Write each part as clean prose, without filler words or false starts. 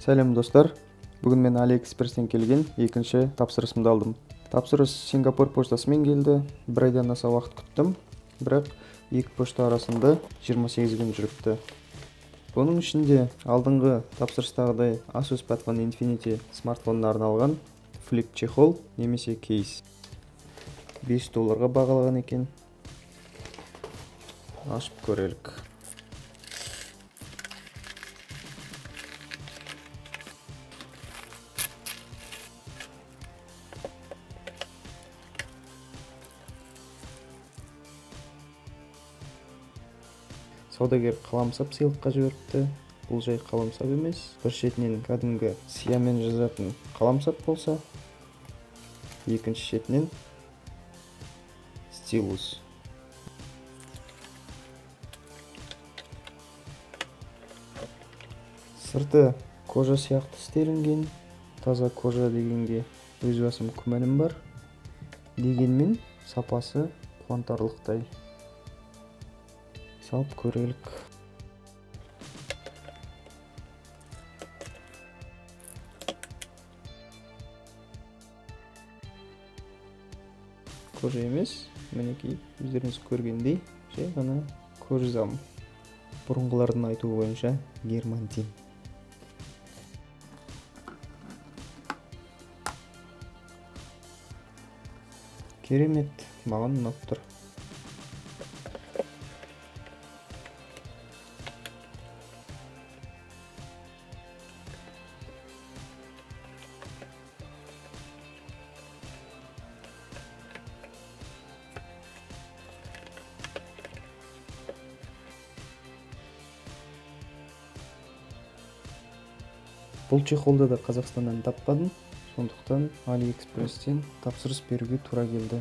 Сәлем достар. Бүгін мен AliExpress-тен келген екінші тапсырысымды алдым. Тапсырыс Сингапур поштасымен келді. Бір айдан аса уақыт күттім. Бірақ екі пошта арасында 28 күн жүріпті. Бұның ішінде алдыңғы тапсырыстағыдай Asus Padfone Infinity смартфонына арналған флип чехол немесе кейс. 5 долларға бағалаған екен. Ашып көрелік. Саудагер қаламсап сыйлыққа жіберіпті. Бұл жай қаламсап емес, бір шетінен кәдімгі сиямен жазатын қаламсап болса, екінші шетінен стилус. Сырты кожа сияқты істелінген. Таза кожа дегенге өз басым күмәнім бар. Дегенмен сапасы қуантарлықтай. Салып көрелік. Кожа емес, мінекей өздеріңіз көргендей, жай ғана кожзам. Бұрынғылардың айтуы бойынша германтин. Керемет, маған ұнап тұр. Бұл чехолды да Қазақстаннан таппадым, сондықтан AliExpress-тен тапсырыс беруге тура келді.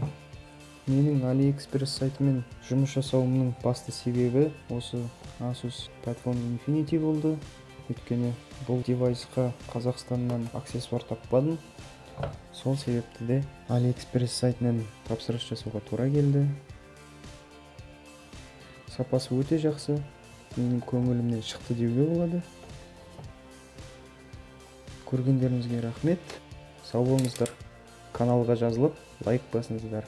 Менің AliExpress сайтымен жұмыс жасауымның басты себебі осы Asus Padfone Infinity болды. Өйткені бұл девайсқа Қазақстаннан аксессуар таппадым. Сол себепті де AliExpress сайтынан тапсырыс жасауға тура келді. Сапасы өте жақсы, менің көңілімнен шықты деуге болады. Көргендеріңізге рахмет. Сау болыңыздар. Каналға жазылып, лайк басыңыздар.